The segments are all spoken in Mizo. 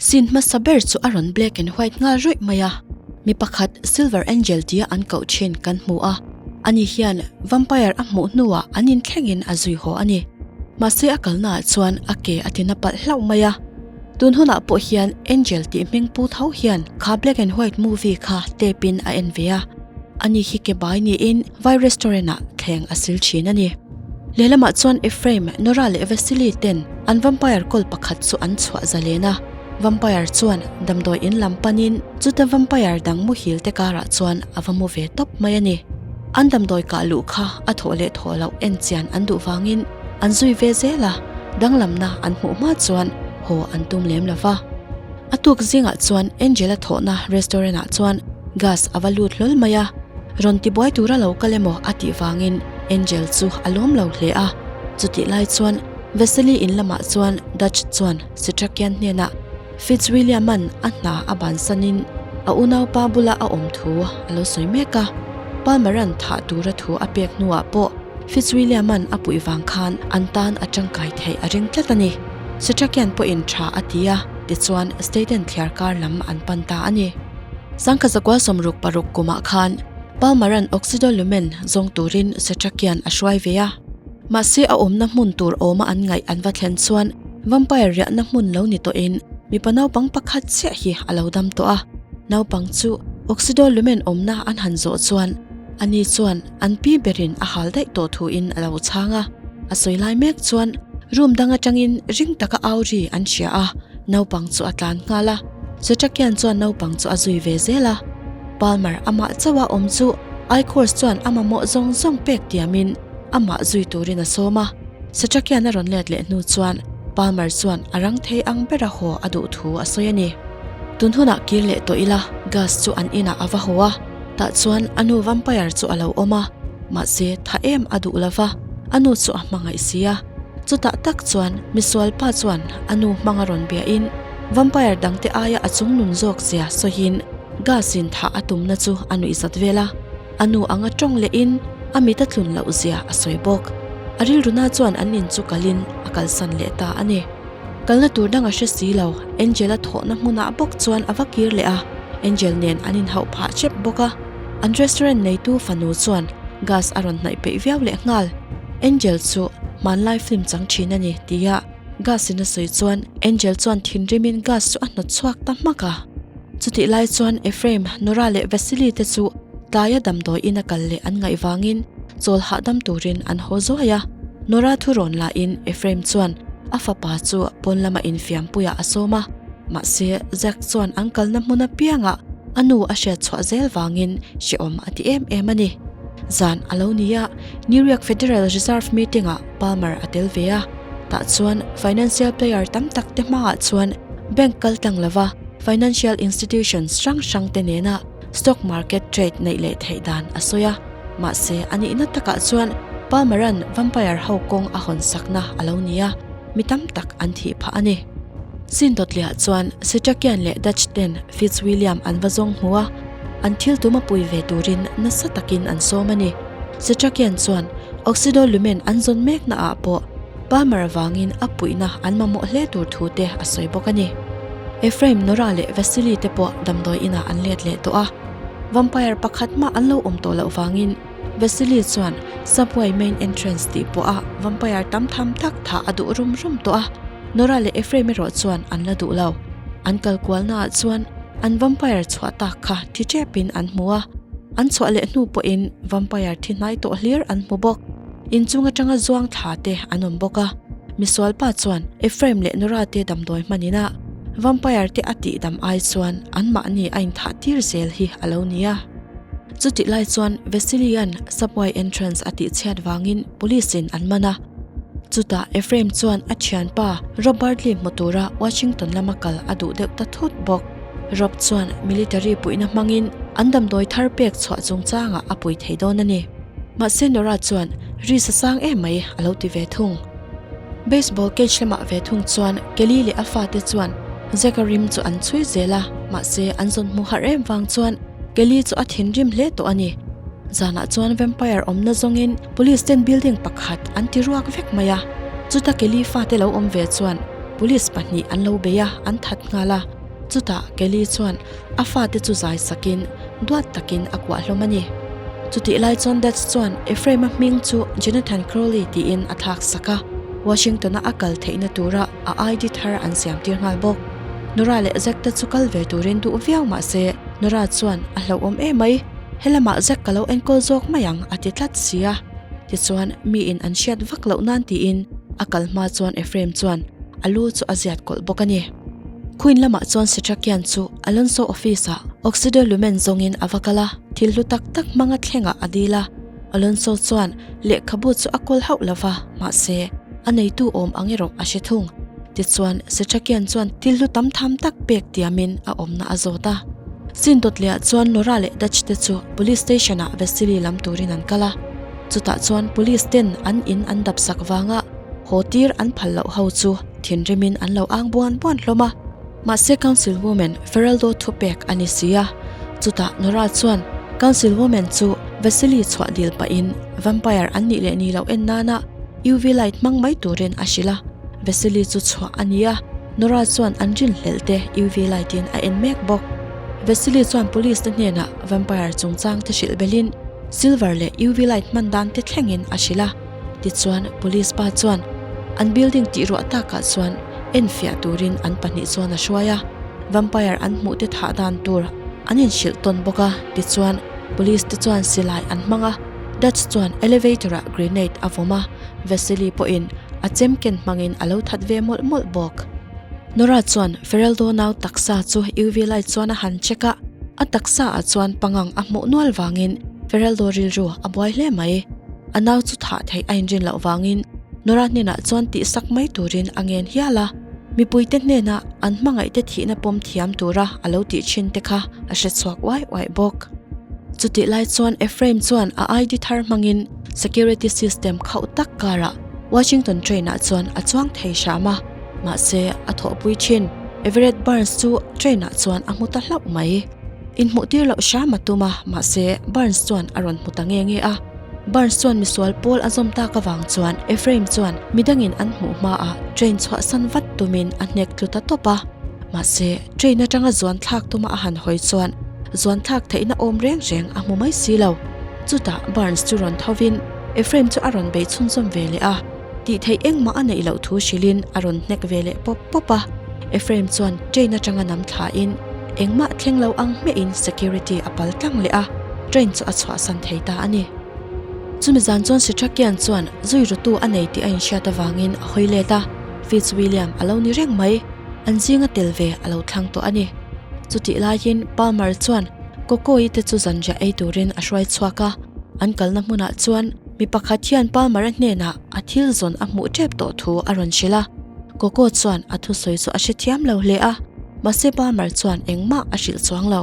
Scene hmasa ber chu a rawn black and white nghal rawih mai a, mi pakhat Silver Angel tia an koh thin kan hmu a, ani hian vampire a hmuh hnuah an inthlengin a zui haw a ni. Mahse a kalnaah chuan a ke a tina palh hlauh mai a. Tun hunah pawh hian Angel tih hming pu tho hian kha black and white movie kha tape in a en ve a, ani hi ke bai niin vai restaurant ah thleng a sil thin a ni. Lehlamah chuan Ephraim, Nora leh Vasily ten an vampire kawl pakhat chu an chhuah zalen a, vampire chuan damdawi in lam panin chuta vampire dang muhil te karah chuan a va mu ve tawp mai a ni. An damdawi kah luh kha a thawh leh thawh loh en chian an duh vangin An zui ve zel a, danglamna an hmuh hma chuan haw an tum lem lo va. A tuk zingah chuan Angela thawhna restaurant ah chuan gas a va lut hlawl mai a, rawn tibuai tura lo kal emaw a tih vangin Angel chu a lawm lo hle a. Chutih lai chuan Vasily in lamah chuan Dutch chuan Setrakian hnenah Fitzwilliam-a'n a hna a bansanin a unaupa bula a awm thu a lo sawi mek a, Palmer-a'n thah tura thu a pek hnuah pawh Fitzwilliam-a'n a puih vang khan an tan a tangkai theih a ring tlat a ni. Setrakian pawhin tha a ti a, tichuan Staten thliar kar lam an pan ta a ni. Sangkhat zakua 66 kumah khan Palmer-a'n Oxidolumen zawng turin Setrakian a hruai ve a. Mahse a awmna hmun tur awma an ngaih an va thlen chuan Vampire riahna hmun lo ni tawhin mipa naupang pakhat chiah hi a lo dam tawh a. Naupang chu Oxidolumen awmna an han zawh chuan ani chuan An pi berin a hal daih tawh thuin a lo chhang a, a sawi lai mek chuan room dang atangin ring taka au ri an hria a, naupang chu a tlan nghal a. Setrakian chuan naupang chu a zui ve zel a, Palmer amah chauha awm chu Ichors chuan a mamawh zawng zawng pek tiamin amah zui turin a sawm a. Setrakian a rawn let leh hnu chuan Palmer chuan a rang thei ang bera haw a duh thu a sawi a ni. Tun hunah kir leh tawh ila Gus chu an inah a va haw a. Tah chuan a nu vampire chu a lo awm a, mahse tha em a duh lova, a nu chu a hmangaih si a. Chutah tak chuan misual pa chuan a nu hmang a rawn biahin vampire dangte aia a chungnun zawk zia sawiin gas in thah a tumna chu a nuih zat vel a, a nu anga tawng lehin a mit a tlun loh zia a sawi bawk. A rilruna chuan an in chu kalin a kalsan leh ta a ni. Kalna tur dang a hre si lo, Angel a thawhna hmunah bawk chuan a va kir leh a. Angel nen an inhauh phah chep bawk a, an restaurant neitu fanu chuan gas a rawn hnaih peih viau leh nghal. Angel chu hmanlai film chang thin a ni tia gas in a sawi chuan Angel chuan thinrimin gas chu a hnawt chhuak ta hmak a. Chutih lai chuan Ephraim, Nora leh Vasily te chu tlaia damdawi in a kal leh an ngaih vangin chawl hahdam turin an haw zuai a. Nora thu rawn lahin Ephraim chuan a fapa chu pawn lama infiampuiah a sawm a. Mahse, Zack chuan an kalna hmun apiangah a nu a hriat chhuah zel vangin hrehawm a ti em em a ni. Zan a lo ni a, New York Federal Reserve meeting-ah Palmer a tel ve a. Tah chuan financial player tam tak te hmaah chuan bank kal tlang lova financial institutions hrang hrang te nena stock market trade neih leh theih dan a sawi a. Mahse, a nihna takah chuan Palmer-a'n vampire ho kawng a hawn sakna a lo ni a, mi tam tak an thih phah a ni. Sin dawtliah chuan Setrakian leh Dutch ten Fitzwilliam an va zawng hmu a, an thil tum a pui ve turin nasa takin an sawm a ni. Setrakian chuan Oxido Lumen an zawn mekna ah pawh Palmer avangin a puihna an mamawh hle tur thu te a sawi bawk a ni. Ephraim, Nora leh Vasily te pawh damdawi inah an let leh tawh a, vampire pakhat mah an lo awm tawh loh vangin Vasily chuan subway main entrance tih pawh a vampire tam tham tak thah a duh rum rum tawh a, Nora leh Ephraim erawh chuan an la duh lo. An kal kualna ah chuan an vampire chhuah tak kha thi tepin an hmu a, an chhuah leh hnu pawhin vampire thi hnai tawh hlir an hmu bawk. Inchung atanga zuang thla te an awm bawk a, misual pa chuan Ephraim leh Nora te damdawi hmanin a vampire te a tihdam ai chuan anmahni a inthah tir zel hi a lo ni a. Chutih lai chuan Vasily-a'n subway entrance a tihchhiat vangin police-in an man a. Chutah Ephraim chuan a thianpa Rob Bartley hmu tura Washington lama kal a duh deuh ta thut bawk. Rob chuan military puihna hmangin an damdawi thar pek chhuah chungchangah a pui thei dawn a ni. Mahse Nora chuan risk a sang em mai a lo ti ve thung. Baseball cage lamah ve thung chuan Kelly leh a fate chuan Zack-a rim chu an chhui zel a, mahse an zawn hmu harh em vang chuan Kelly chu a thinrim hle tawh a ni. Zanah chuan vampire awmna zawngin police ten building pakhat an ti ruak vek mai a, chuta Kelly fate lo awm ve chuan. Police pahnih an lo bei a, an that nghal a. Chutah Kelly chuan a fate chu zai sakin duat takin a kuah hlawm a ni. Chutih lai chuan Dutch chuan Ephraim-a hming chu Jonathan Crowley tiin a thlak sak a, Washington-a a kal theihna tura a ID thar an siam tir nghal bawk. Nora leh Zack te chu kal ve turin duh viau mah se Nora chuan a hlauhawm emai, helamah Zack ka lo enkawl zawk mai ang a ti tlat si a. Tichuan miin an hriat vak loh nan tiin a kal hma chuan Ephraim chuan a lu chu a ziat kawlh bawk a ni. Queen lamah chuan Setrakian chu Alonso office ah Oxido Lumen zawngin a va kal a, thil hlu tak tak hmanga thlengah a dil a. Alonso chuan lehkhabu chu a kawl hauh lo va, mahse, a neitu awm ang erawh a hre thung. Tichuan, Setrakian chuan thil hlu tam tham tak pek tiamin a awmna a zawt a. Sin dawtliah chuan Nora leh Dutch te chu Police Station ah Vasily lam turin an kal a. Chutah chuan Police ten an in an dap sak vanga haw tir an phal loh ho chu thinrimin an lo ang buan buan hlawm a. Mahse Council Woman Feraldo thu pek a ni si a. Chutah Nora chuan Council Woman chu Vasily chhuah dil pahin Vampire an nih leh nih loh en nana UV light hmang mai turin a hrilh a. Vasily chu chhuah a ni a, Nora chuan an rinhlelh te UV light in a en mek bawk. Vasily chuan police te hnenah Vampire chungchang te hrilh belhin Silver leh UV light hman dan te thlengin a hrilh a. Tichuan police pa chuan an building tih ruah takah chuan enfiah turin an pahnih chuan a hruai a, vampire an hmuh te thah dan tur an inhrilh tawn bawk a, tichuan police te chuan silai an hmang a, Dutch chuan elevator ah grenade a vawm a, Vasily pawhin a chem ken hmangin a lo that ve mawlh mawlh bawk. Nora chuan Feraldo nau taksa chu UV light chuan a han check a, a taksa ah chuan pangang a hmuh nual vangin Feraldo rilru a buai hle mai. A nau chu thah theih a inrin loh vangin Nora hnenah chuan tihsak mai turin a ngen hial a, mipuite hnena an hmangaihte thihna pawm thiam tura a lo tih thin te kha a hre chhuak uai uai bawk. Chutih lai chuan Ephraim chuan a ID thar hmangin security system khauh tak karah Washington train ah chuan a chuang thei hram a, mahse a thawhpui thin Everett Barnes chu train ah chuan a hmu ta hlauh mai. Inhmuhtir loh hram a tum a, mahse Barnes chuan a rawn hmu ta nge nge a. Barnes chuan misual pawl a zawm tak avang chuan Ephraim chuan midangin an hmuh hmaah train chhuahsan vat tumin a hnek tlu ta tawp a. Mahse, train atanga zuan thlak tuma a han hawi chuan zuan thlak theihna awm reng reng a hmu mai si lo. Chutah Barnes chu rawn thovin Ephraim chu a rawn bei chhunzawm ve leh a, tih theih engmah a neih loh thu hrilhin a rawn hnek ve leh pawp pawp a. Ephraim chuan train atanga nam thlain engmah thleng lo ang hmehin security a pal tlang leh a, train chu a chhuahsan thei ta a ni. Chumi zan chuan Sitrakian chuan zui rutu a nei tih a inhriat avangin a hawi let a, Fitzwilliam a lo ni reng mai, an zinga tel ve a lo thlang tawh a ni. Chutih laiin Palmer chuan Coco-i te chu zanriah ei turin a hruai chhuak a, an kalna hmunah chuan mi pakhat hian Palmer-a hnenah a thil zawn a hmuh tep tawh thu a rawn hrilh a. Coco chuan a thusawi chu a hrethiam lo hle a, mahse Palmer chuan engmah a hrilh chuang lo.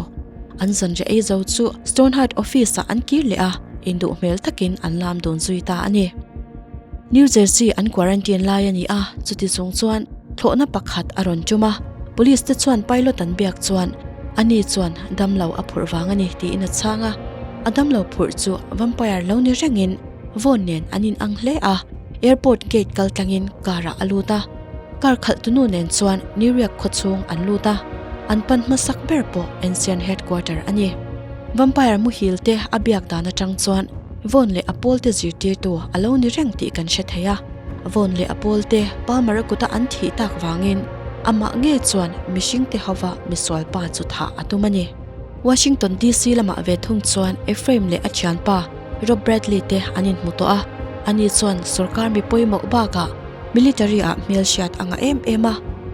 An zanriah ei zo chu Stoneheart office ah an kir leh a, induh hmel takin an lam dun zui ta a ni. New Jersey an quarantine lai a ni a, chuti chung chuan thlawhna pakhat a rawn tum a, police te chuan pilot an biak chuan ani chuan damlo a phurh vang a ni tiin a chhang a, a damlo phurh chu vampire lo ni rengin Vawn nen an in ang hle a, airport gate kal tlangin car ah a lut a. Car khalh tunu nen chuan New York khaw chhung an lut a, an pan hmasak ber pawh Ancient headquarter a ni. Vampire muhil te a biak dan atang chuan Vawn leh a pawl te zirtirtu a lo ni reng tih kan hre thei a. Vawn leh a pawl te Palmer-a kuta an thih tak vangin amah ngei chuan mihring te hova misual pa chu thah a tum a ni. Washington DC lamah ve thung chuan Ephraim leh a thianpa Rob Bradley te an inhmu tawh a, ani chuan sorkar mi pawimawh bakah military ah hmelhriat a ngah em em a.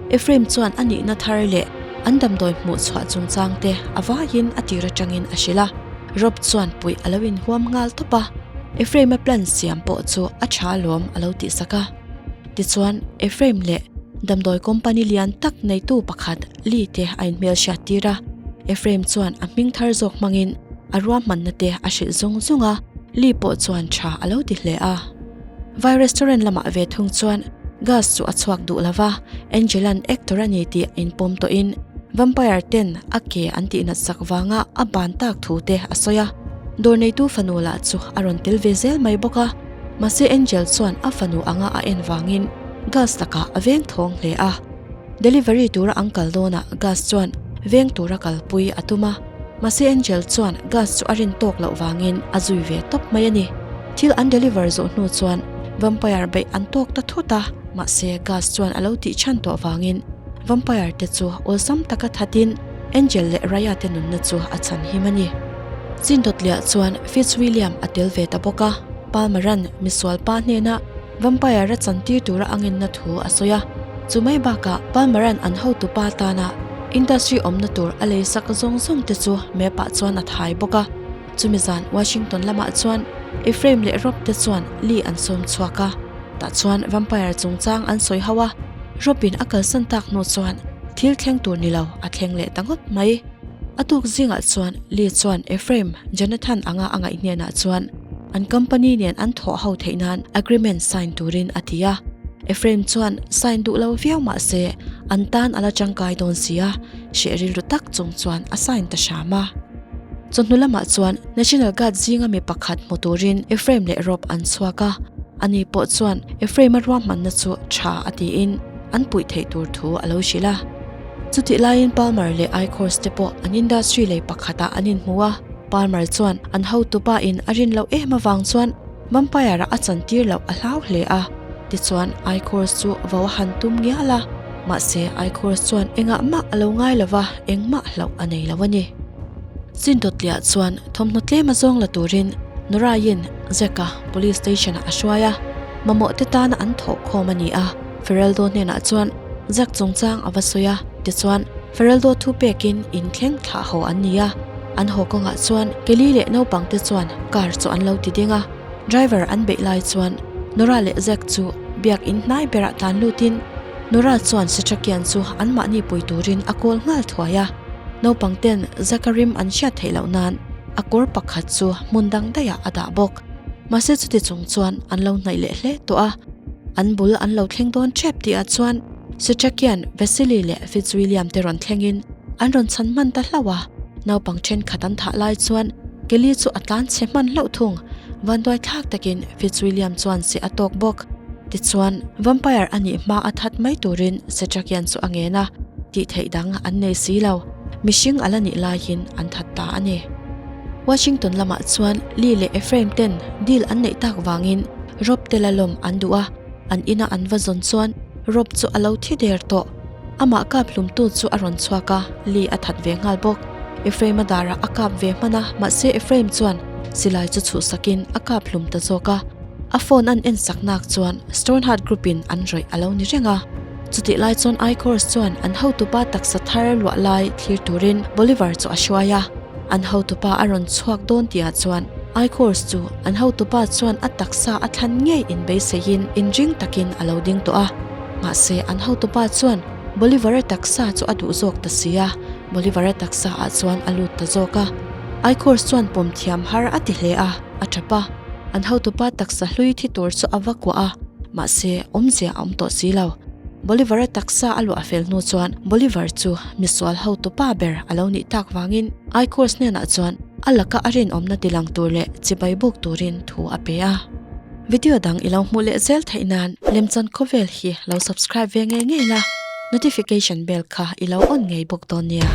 Ephraim chuan a nihna thar leh an damdawi hmuh chhuah chungchang te a vaiin a tir atangin a hrilh a. Rob chuan puih a lo inhuam nghal tawp a, Ephraim-a plan siam pawh chu a tha alawm a lo tihsak a. Tichuan, Ephraim leh damdawi company lian tak neitu pakhat Lee te a inhmelhriat tir a, Ephraim chuan a hming thar zawk hmangin a ruahmanna te a hrilh zung zung a, Lee pawh chuan tha a lo ti hle a. Vai restaurant lamah ve thung chuan gas chu a chhuak duh lo va, Angela'n actor a ni tih a inpawm tawhin vampire ten a ke an tihnat sak vanga a ban tak thu te a sawi a, dawr neitu fanu lah chu a rawn tel ve zel mai bawk a, mahse Angel chuan a fanu anga a en vangin gas lakah a veng thawng hle a. Delivery tura an kal dawnah Gus chuan veng tura kalpui a tum a, mahse Angel chuan Gus chu a rin tawk loh vangin a zui ve tawp mai a ni. Thil an deliver zawh hnu chuan vampire beih an tawk ta thut a, mahse Gus chuan a lo tih chhan tawh vangin vampire te chu awlsam taka thatin Angel leh Raya te nunna chu a chhan him a ni. Chindawtliah chuan Fitzwilliam a tel ve ta bawk a, Palmer-a'n misual pa hnena Vampire a chantir tura a ngenna thu a sawi a, chu mai bakah Palmer-a'n an hotupa tana industry awmna tur a lei sak zawng zawng te chu map-ah chuan a thai bawk a. Chumi zan Washington lamah chuan Ephraim leh Rob te chuan Lee an sawm chhuak a, tah chuan Vampire chungchang an sawi ho a, Rob-in a kalsan tak hnu chuan thil thleng tur ni lo a thleng leh ta ngawt mai. A tuk zingah chuan Lee chuan Ephraim, Jonathan anga a ngaih hnenah chuan an company nen an thawh ho theih nan agreement sign turin a ti a. Ephraim chuan sign duh lo viau mah se an tan a la tangkai dawn si a, hreh rilru tak chung chuan a sign ta hram a. Chawhnu lamah chuan National Guard zinga mi pakhat hmu turin Ephraim leh Rob an chhuak a, ani pawh chuan Ephraim-a ruahmanna chu tha a tiin an puih theih tur thu a lo hrilh a. Chutih laiin Palmer leh Ichors te pawh an industry lei pakhatah an inhmu a. Palmer chuan an hotupa in a rin loh em avang chuan vampire ah a chantir loh a hlau hle a, tichuan Ichors chu vo a han tum ngial a, mahse Ichors chuan engah mah a lo ngai lova engmah hlauh a nei lo a ni. Chindawtliah chuan thawmhnaw tlem a zawng la turin Nora-in Jack-a police station ah a hruai a, mamawh te tana an thawh khawm a ni a, Feraldo hnenah chuan Jack chungchang a va sawi a, tichuan Feraldo thu pekin in thleng thlah haw an ni a. An haw kawngah chuan Kelly leh naupang te chuan car chu an lo ti ding a, driver an beih lai chuan Nora leh Zack chu biak in hnai berah tlan lutin Nora chuan Setrakian chu anmahni pui turin a call nghal thuai a, naupang ten Zack a rim an hriat theih loh nan a kawr pakhat chu hmun dang daihah a dah bawk. Mahse chuti chung chuan an lo hnaih leh hle tawh a, an bul an lo thleng dawn tep tihah chuan Setrakian Vasily leh Fitzwilliam te rawn thlengin an rawn chhan hman ta hlauh a, naupang thenkhat an thah lai chuan Kelly chu a tlan chhe hman hlauh thung. Vanduai thlak takin Fitzwilliam chuan seh a tawk bawk. Tichuan, vampire a nih hma a that mai turin Setrakian chu a ngen a, tih theih dang an nei si lo. Mihring a la nih laiin an that ta a ni. Washington lamah chuan Lee leh Ephraim ten deal an neih tak vangin Rob te la lawm an duh a, an ina an va zawn chuan Rob chu a lo thi der tawh. Amah kap hlumtu chu a rawn chhuak a, Lee a that ve nghal bawk. Ephraim-a darah a kap ve hman a, mahse Ephraim chuan silai chu chhuhsakin a kap hlum ta zawk a. A phone an en sak nak chuan Stoneheart Group-in an rawih a lo ni reng a. Chutih lai chuan Ichors chuan an hotupa taksa thar luah lai thlir turin Bolivar chu a hruai a. An hotupa a rawn chhuak dawn tihah chuan Ichors chu an hotupa chuan a taksa a thlan ngei inbeiseiin inring takin a lo ding tawh a. Mahse, an hotupa chuan Bolivar-a taksa chu a duh zawk ta si a, Bolivar-a taksa ah chuan a lut ta zawk a. Ichors chuan pawm thiam har a ti hle a, a tap a. An hotupa taksa hlui thi tur chu a va kuah a, mahse, awmzia a awm tawh si lo. Bolivar-a taksa a luah fel hnu chuan Bolivar chu misual hotupa ber a lo nih tak vangin Ichors hnenah chuan a laka a rinawmna tilang tur leh chibai buk turin thu a pe a. Video dang i lo hmuh leh zel theih nan Lemchan Khawvel hi lo subscribe ve ngei ngei la, notification bell kha i lo on ngei bawk dawn nia.